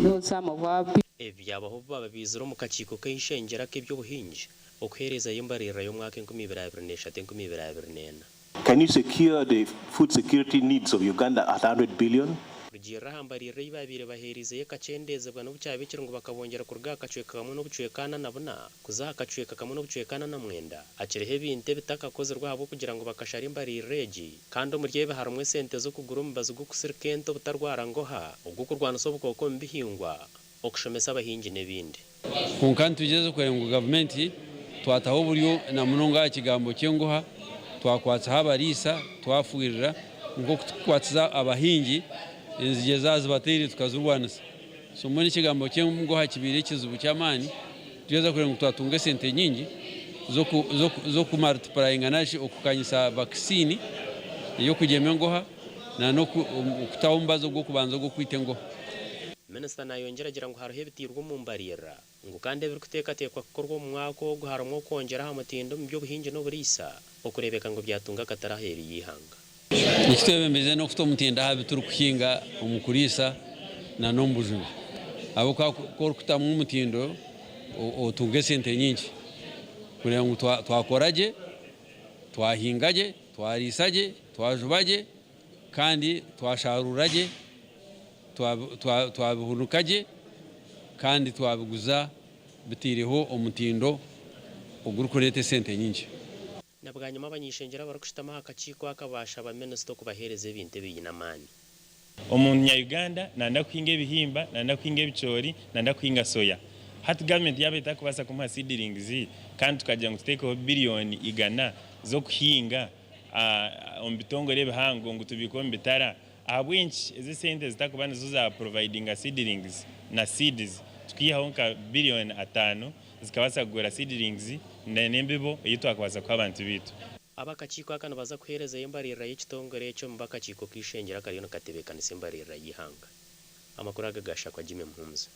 Though some of our people. Ebi byabaho obu baaba baizire omu kakiiko k'eishengyero ak'eby'obuhingi okuheerezayo embaririra y'omwaka 2023, 2024. Can you secure the food security needs of Uganda at 100 billion? Kurugiirira aha mbaririra ei baabaire baheereizeyo ekakyendeezebwa n'obu kyabaire kiri ngu bakabongyera kuruga aha kacweka kamwe n'obucweka ana na buna kuza aha kacweka kamwe n'obucweka ana na mwenda, hakiriho ebintu ebitakakozirwe ahabw'okugira ngu bakashara embaririra egi kandi omuri ebi harimu esente z'okugura omubazi gw'okusirika ente obutarwara ngoha, ogw'okurwanisa obukooko omu bihingwa, okushomesa abahingi n'ebindi. Kwonka nitugyezaho kureba ngu gavumenti twataho oburyo na munonga aha kigambo ky'enguha, twakwatsaho abariisa, twafuhirira nk'oku turikukwatsiza abahingi enzigye zaaba zibateire tukazirwanisa. So mbwenu ekigambo ky'enguha kibaire ekizibu ky'amaani, nitugyezaho kureba ngu twatunga esente nyingi z'okumaritipurayinga nari shi okukanyisa vakisiini ey'okugyema enguha na n'okutaho omubazi ogw'okubanza ogw'okwita enguha. Minisita nayongyera agira ngu hariho ebiteirwe omu mbaririra ngu kandi ebirikuteekateekwa kukorwa omu mwaka ogu harimu okwongyera aha mutindo omu by'obuhingi n'oburiisa okureebeka ngu byatunga akatare aheeru y'eihanga. Eki twebembeize n'okuta omutindo aha biturikuhinga omu kuriisa na n'omu bujubi ahabw'okuba ku orikutamu omutindo otunga esente nyingi kureeba ngu twakora gye, twahinga gye, twariisa gye, twajuba gye kandi twasharuura gye. Twabihunika gye kandi twabiguza bitaireho omutindo ogurikureeta esente nyingi. Na bwanyima abany'ishengyero abarikushutama aha kakiiko aka baashaba minisita okubaheereza ebintu ebiine amaani. Omunya-Uganda nayenda kuhinga ebihimba, nayenda kuhinga ebicoori, nayenda kuhinga soya. Hati gavumenti yaaba etakubaasa kumuha seedlings kandi tukagira ngu tuteekeho biriyoni igana z'okuhinga omu bitongore ebihango ngu tubiike omu bitara, Ahabw'enki ezi esente zitakuba nizo za providinga seedlings na seeds tukiihaho nka billion atano zikabaasa kugura seedlings n'embibo ei twakubaasa kuha abantu baitu. Ab'akakiiko aka nibaza kuheerezayo embaririra y'ekitongore ekyo omu b'akakiiko k'eishengyero akariyo nikatebeekanisa embaririra y'eihanga. Amakuru aga gashakwa Jimmy Muhumuza.